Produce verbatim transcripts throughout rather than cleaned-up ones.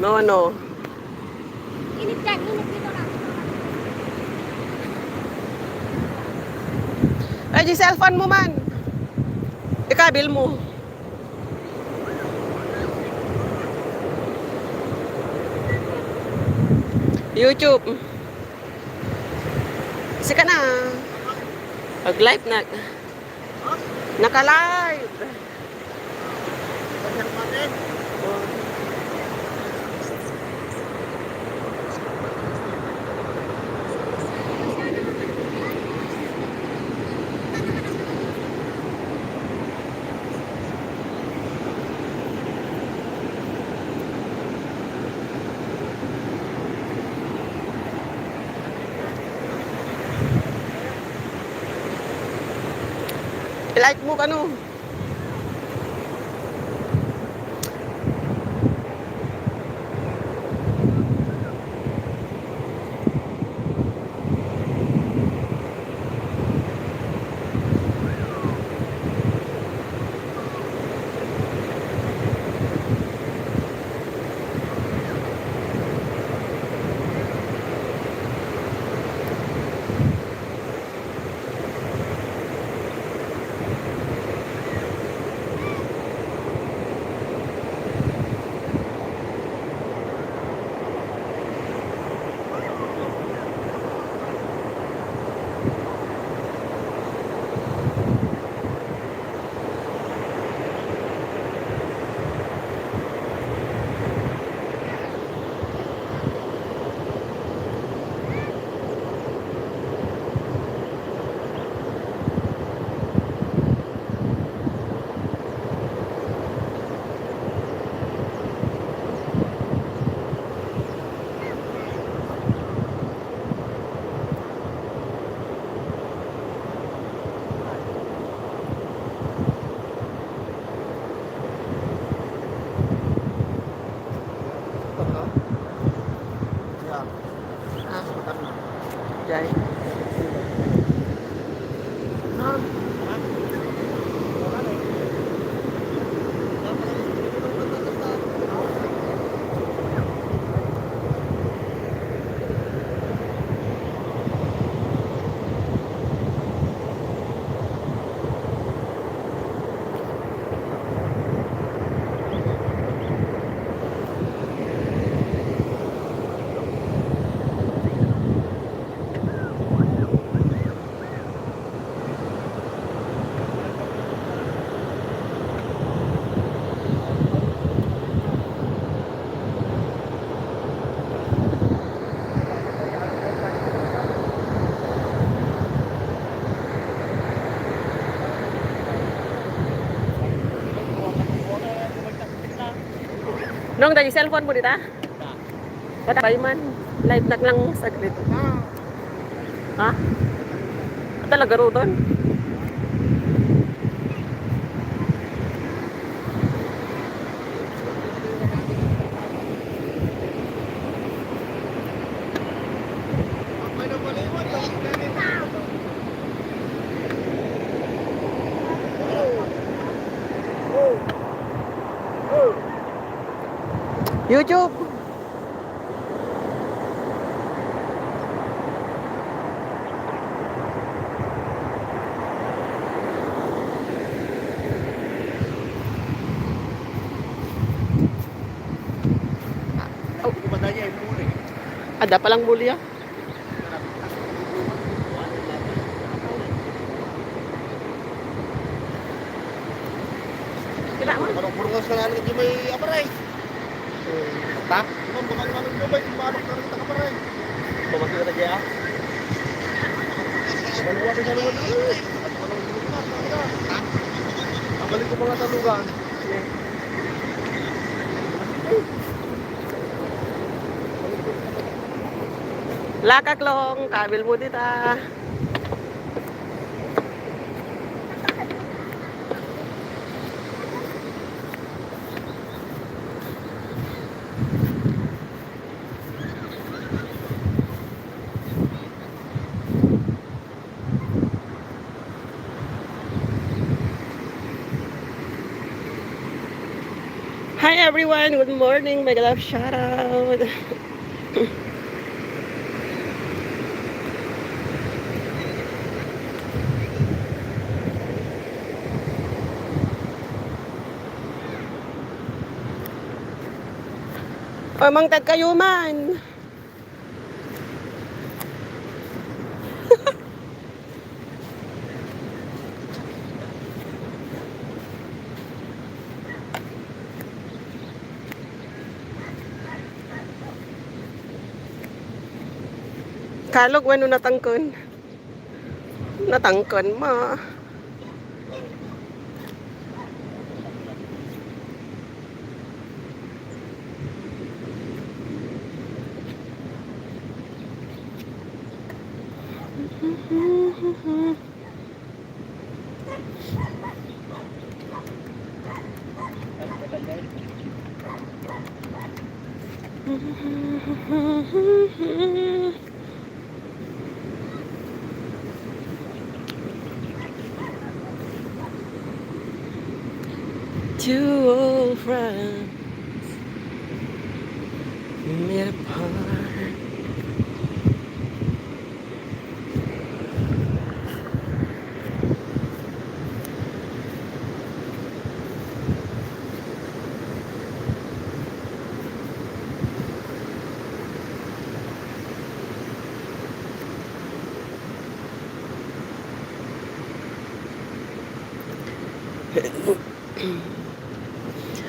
No, no. Init yan, init dito na. Ay, di cellphone mo man. Ikabil mo. YouTube. Sika na. Mag-live na. Naka-live. I-like mo kano. Ah. Jay. Nong, dagiti cellphone mo dita? Patay man. Live nak lang saglit. Ha? Talaga, Rodon? YouTube. Adda palang muli, ah. Kailangan. Anong burungas na lang di may aparay? Ta? Imam, baka naman ito ba yung manok na rin takapare? Bumagyo na dyan, ah. Maluwa ka sa lugar, eh. Ang balik ko mga talugan. Lakak long, kabil mo dita. Hi everyone, good morning. Mega love shout out. O, mangted kayo man. Kalog wenno natangken? Natangken ma. Two old friends meet apart.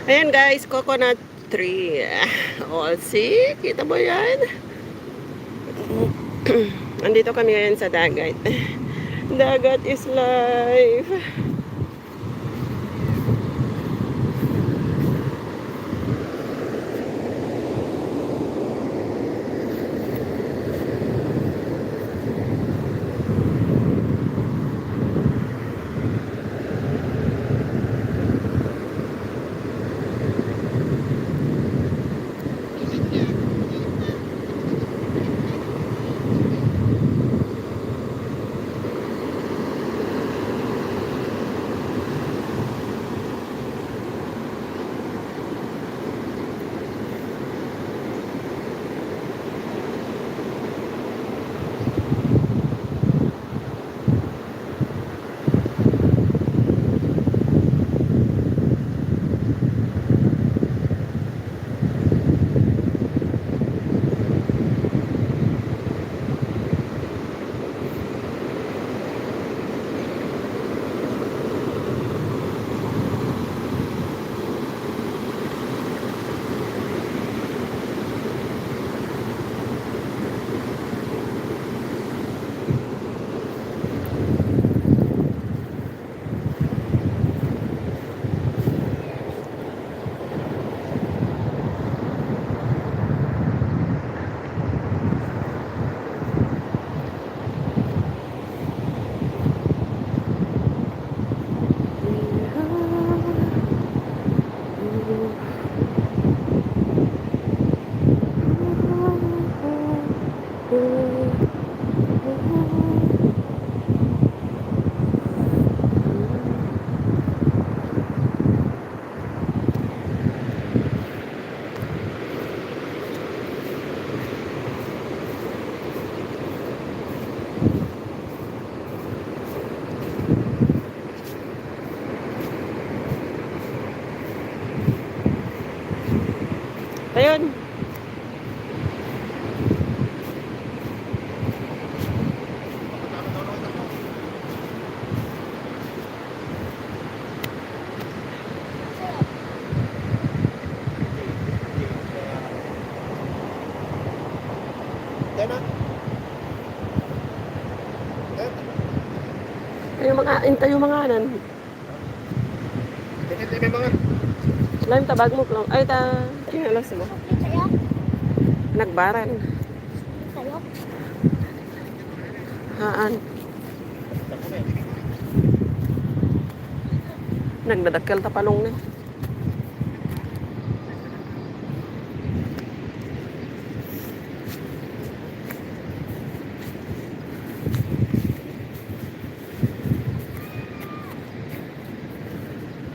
Ayan guys, coconut tree. All see? Kita mo yan? Andito kami ngayon sa dagat. Dagat is life. Ayun. Tayo mga, tayo mga anan. Lain ta bag mo, Klong. Ay, ta, tsinelas mo. Nagbaran. Haan. Nagdadakkel ta palong na.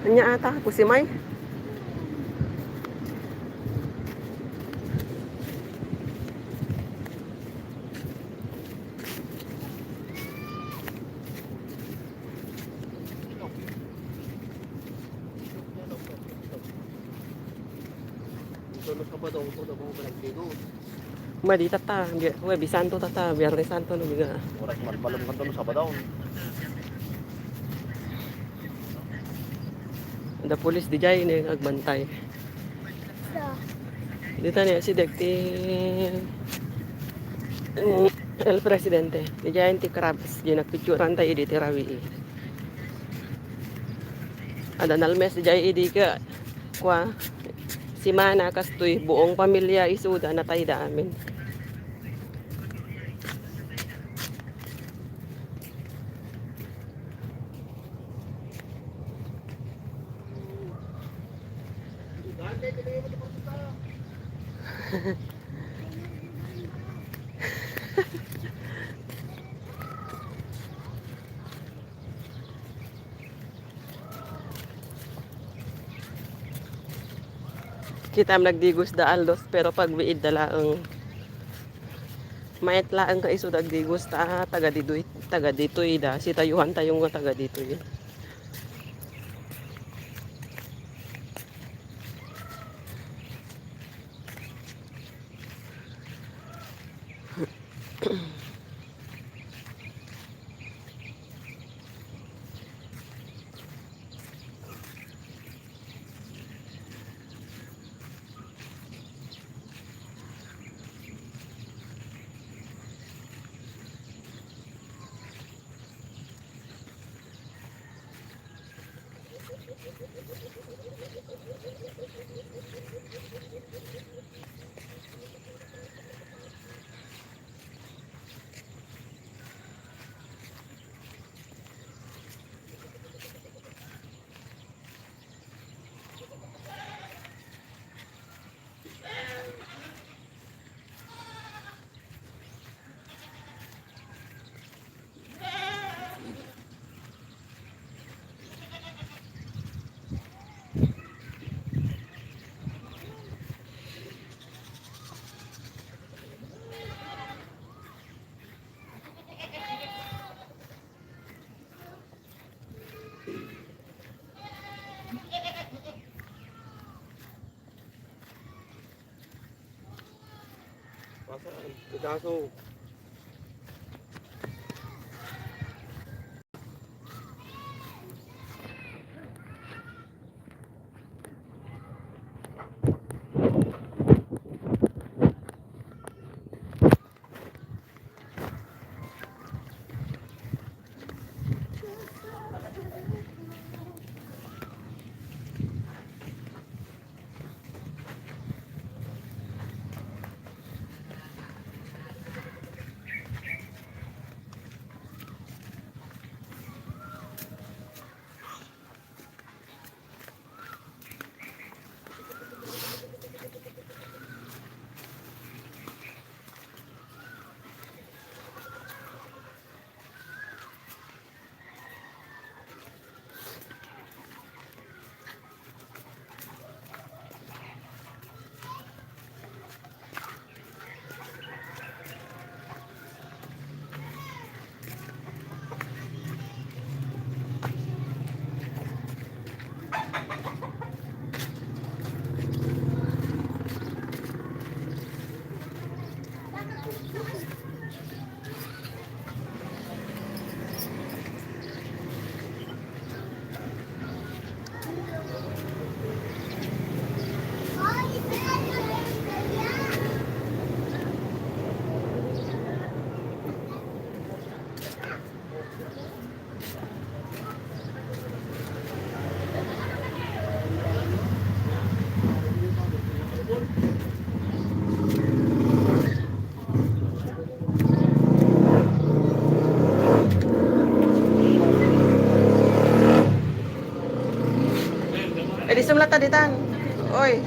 Anya ata, kusimay. Sabado, sabado, sabado, sabado, sabado. Madi tata, bi-, Huwebes Santo tata, Biyernes Santo no biga. Oras malmalem kanto no Sabado. Adda pulis diay nga agbantay. Dita ni si Dekti, mm, El Presidente. Diay ti crabs, diay nagpicturan tayo idi ti rabii. Adda nalmes diay idi ka, kua, simana kastoy, buong pamilya isuda, natayda amin. Kitam nagdigos da aldos, pero pagbiid da laeng. Maet laeng nga isu dagdigos ta taga ditoy, taga ditoy da. Sitayuhan tayo nga taga ditoy. Pasa, pitaso. Eh, di sumlata ditan. Oy.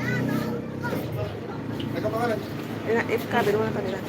Ina, if ka, binuha ka nila.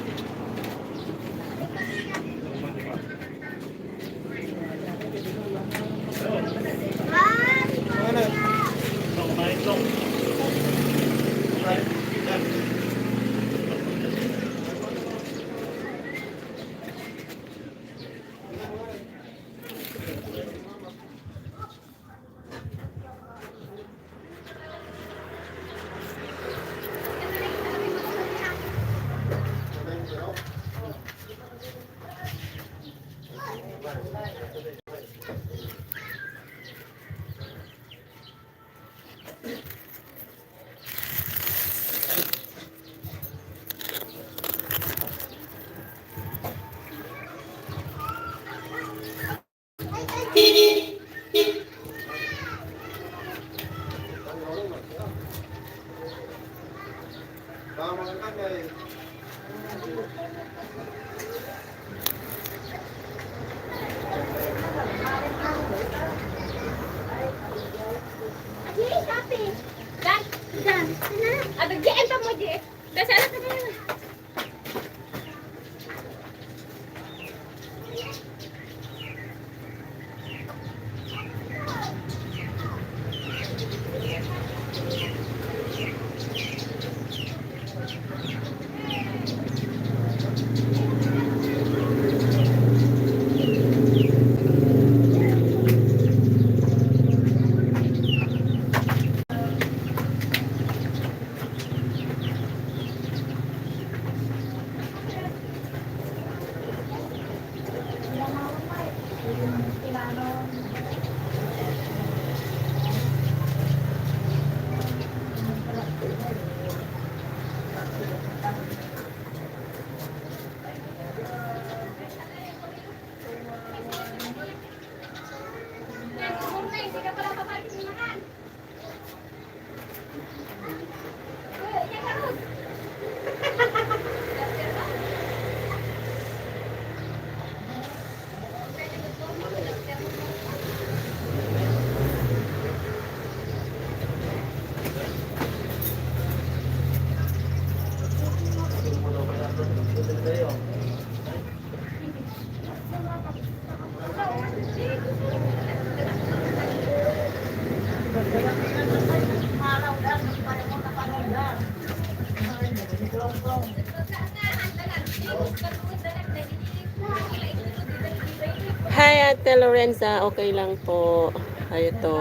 Hi, Ate Lorenza. Okay lang po. Ay, ito.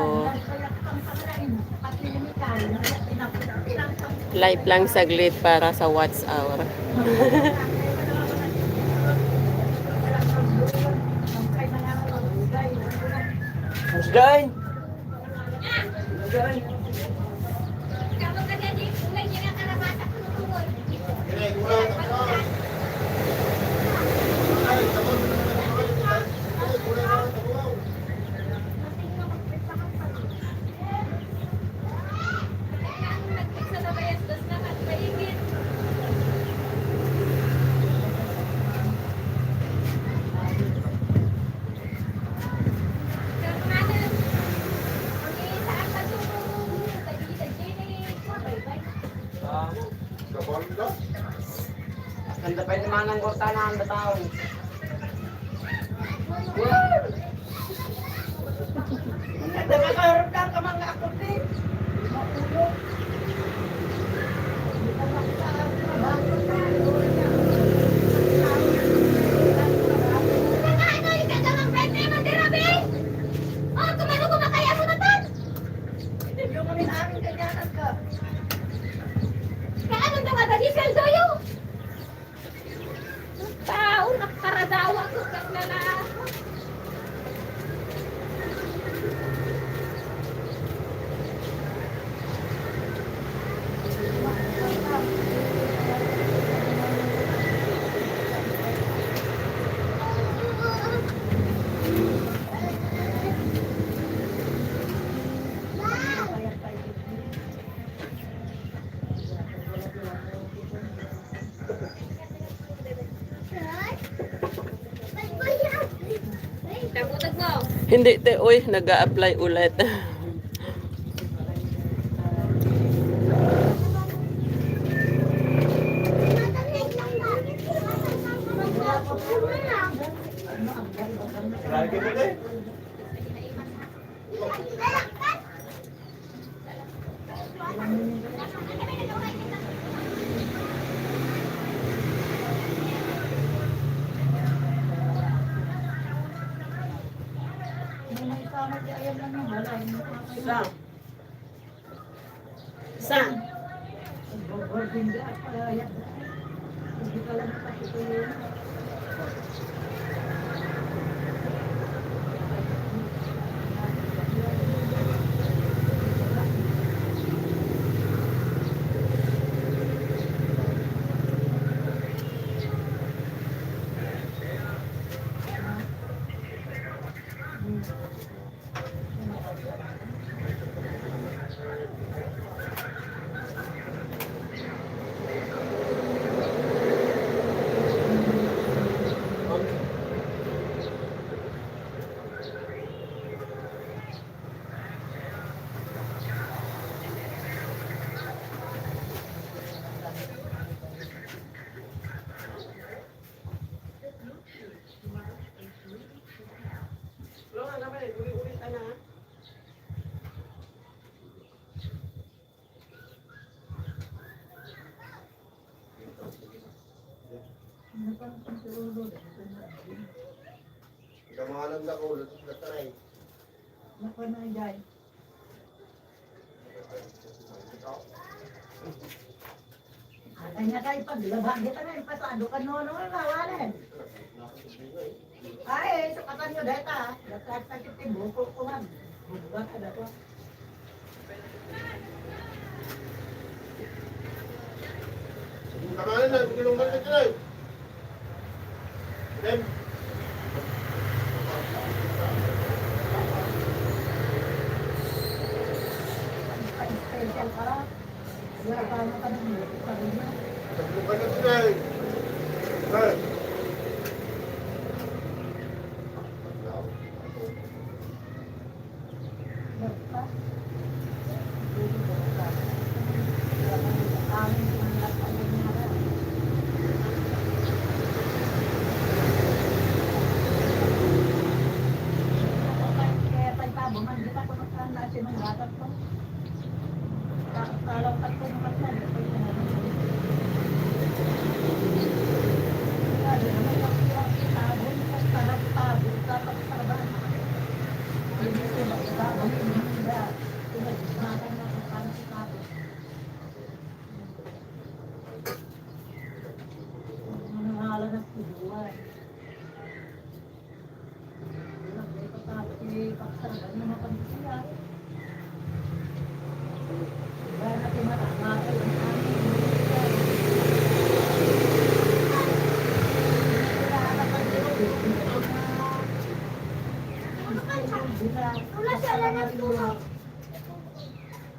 Live lang saglit para sa watch hour. Musdain! Kanda pa yung manang kortanan, bataw. Nagkakaroon ka man nga ako, di. Nakaano yung kagamang friend ni Mandirabi? Oh, kumano ko makaya mo na tan? Hindi mo kami namin kanyanan ka. Kaano daw nga dali, sweldo yo? Tao, nakaradawa ko, kat na na. Hindi, te, uy, nag-a-apply ulit. Sa? Sa? Kamahalan da ko, lattaray. Naku na, Jay. Atay na tayo, paglaba, di ka na, ipasado ka, no, no, bawalen. Ay, sukatan nyo, deta. Lattaray, sakit, buko ko, man. Buko ka, dako. Tama na, gulong na ito, eh. Then, special ka. Wala pa, wala pa ng, pa rin na. Tama na ito, eh. Eh.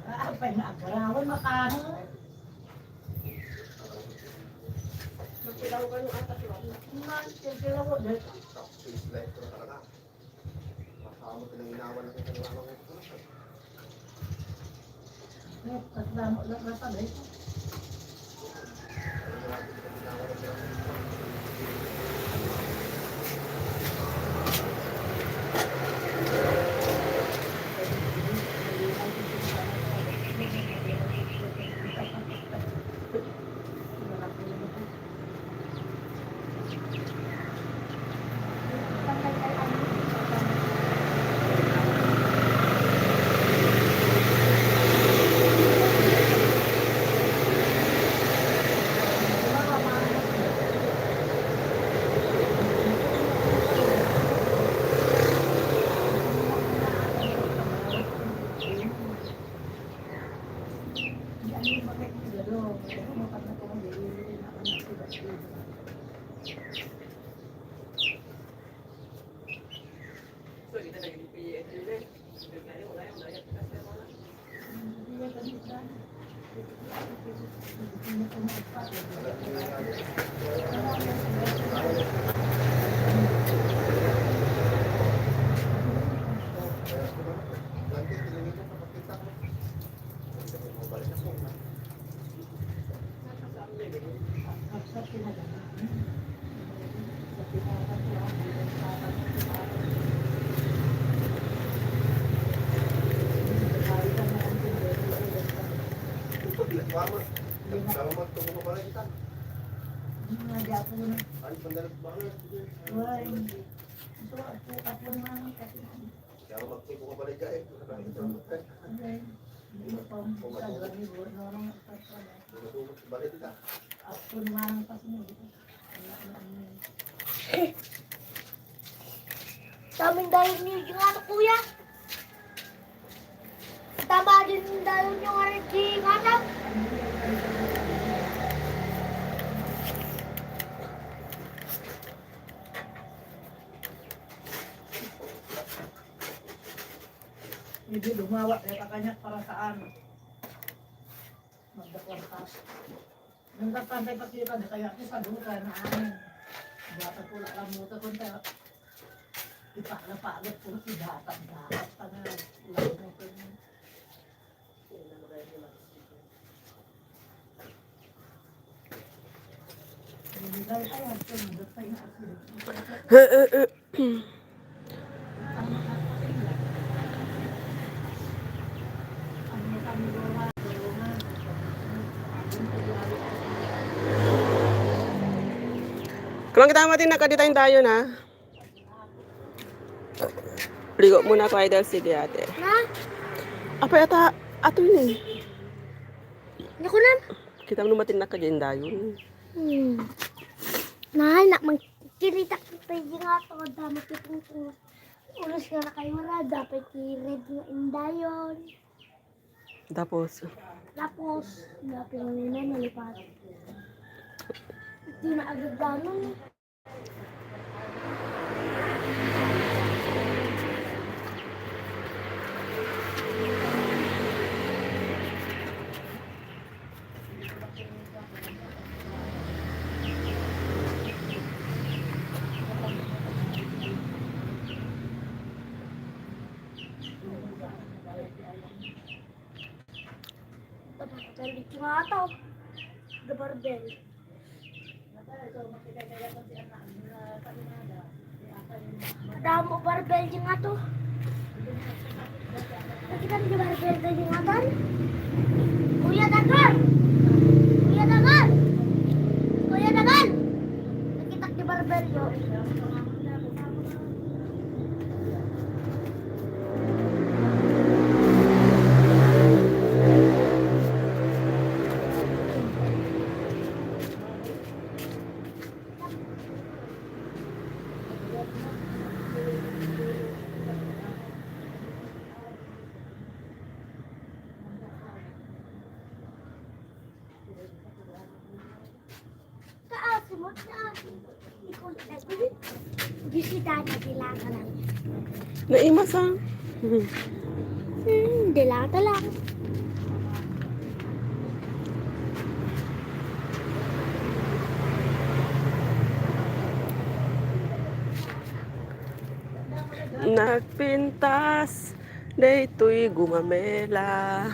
Apay nga agarawan, makano? Magkilaw kayo ata, kilaw. Nga, kilaw, dahil Please like ko na talaga. Makamot ng inawan na kita ng lamang ito. Eh, pagdamo lang na pala ito. Ay, pandalag banget. Why? Ito, ako, ako naman kasi. Kaya magtipon ka pala dyan, eh. Ano yun? Hindi pa ang sabi ni Gordon, ano, ang sabi. Ako naman kasi. Daming dayon niyo yung ano, kuya? Tama din yung dayon niyo nga rin, di nga na. Medyo lumawa, kaya kakanya para saan? Magdakor ka. Nagkakantay pa sila, kaya ako sa duta na ano. Dapat ko lang mo ta kung ta. Ipakapagod ko si dapat, dapat pa nga. Wala mo pa yun. Kulang kita matinnak ka dita indayon, ha? Ligo muna ko, idol. Sige, ate. Na? Apay, ata, ato ini. Naku, nan. Kita mo matinnak ka dyan indayon. Hmm. Mahal na, magkirita kita yung nga to. Dami kitang ulos nga na kayo, wala. Dapat i-red nga indayon. Tapos? Tapos, napinanginan, nalipat. Di na agad ganun. Galit nga ito. The barbell. Madamo barbell yung ato. Nakita niyo barbell na yung atan? Kuya Dagan! Kuya Dagan! Kuya Dagan! Nakita niyo barbell yun? Kaasimot na. Ikaw na. Bisita na sila ka lang. Naimas, ah. Hmm, dilata lang. Nagpintas, daytoy gumamela.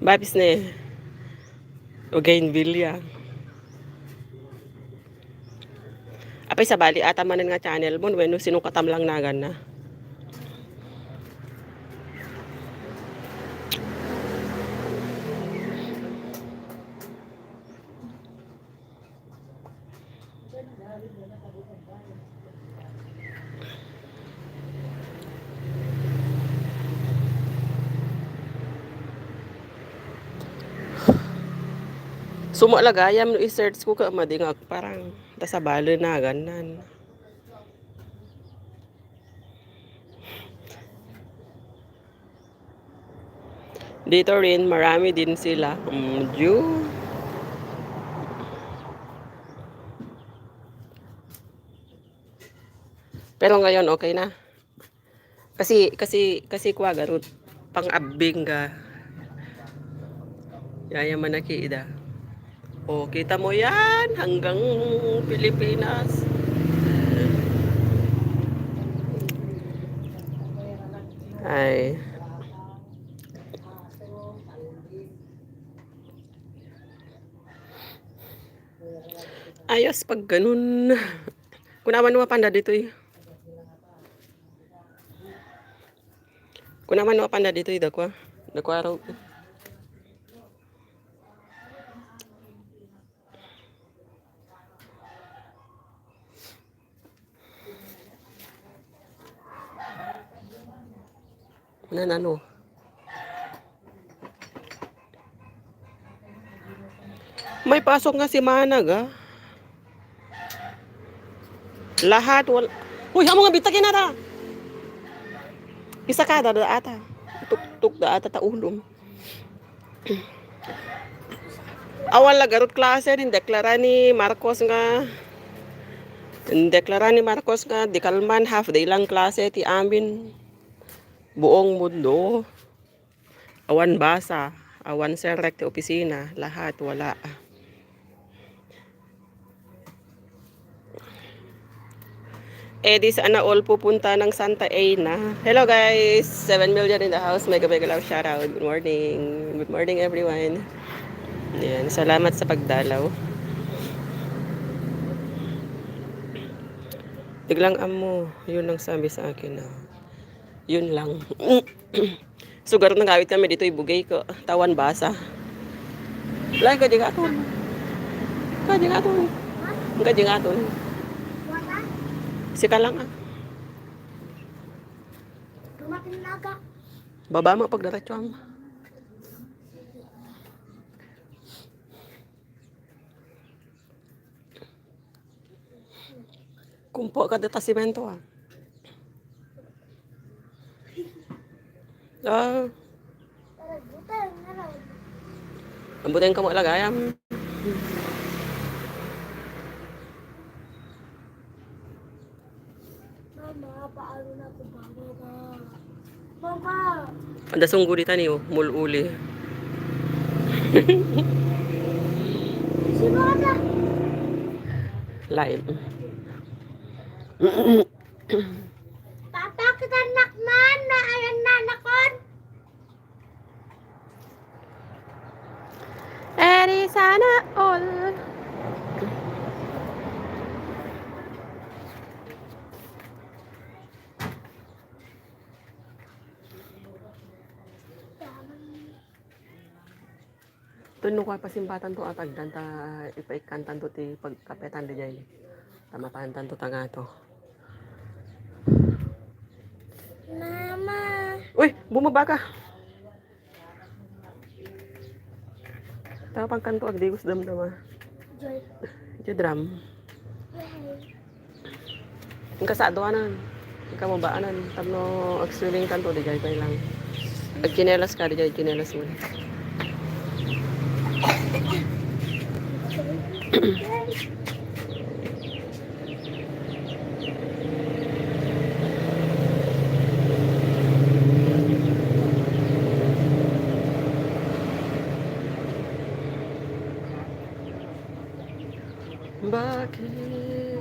Babis ne. Ugain bilya. Apay, sabali ata manen nga channel mo, wenno sino katamlang nagan na. Sumo lagayam no i-search ko ka madi nga parang ta sabali nagan nan. Dito rin, marami din sila. Mm, Diyo. Pero ngayon, okay na. Kasi, kasi, kasi kwa garud, pang-abbing ga. Yaya manaki ida. O, kita mo yan, hanggang Pilipinas. Ay. Ayos pag ganun. Kunaman mo panda ditoy. Kunaman mo panda ditoy, dakwa. Dakwa raw. Nan ano? May pasok nga semana ga. Lahat wal-, uy, amo nga bitag inata. Isa ka da, da ata. Tuktok da ata ta ulom. Awan la garud klase, nindeklara ni Marcos nga, nindeklara ni Marcos nga di kalman, half day lang klase ti amin buong mundo. Awan basa, awan serrek ti opisina, lahat wala. Eh, di sana all pupunta ng Santa Ana. Hello guys! Seven million in the house. Mega, mega love shoutout. Good morning. Good morning, everyone. Ayan, salamat sa pagdalaw. Di ko lang ammo, yun lang sabi sa akin na, yun lang. So, garo nangawit kami dito, ibugay ko, tawan basa. Lain ka, di ka aton. Ka, di ka aton. Ka, di ka aton. Sika lang, ah. Dumating na ka. Baba mo pagdiretso mo. Kumpo ka dita simento, ah. Ah. Ang buteng ka mo lagayam. Mama, paano na ako bababa? Mama! Anda sunggo dita ni, oh, mululi. Sino ka? Lain. Papa, kita anak man, na ayan na nakon. Eri sana all. Ito, no, kua pasimbatan to, atagdan ta, ipaikkantan to ti pagkapetan di jay. Ta mapantan to tangato. Mama. Uy, bumaba ka. Tapang kanto, agdigos damdama. Joy. Joy dram. Yay. Ang kasado anan. Ang kamabaanan. Tapno ag-swimming kanto, di jay pay lang. Agkinelas ka, di jay kinelas mo. Bakit?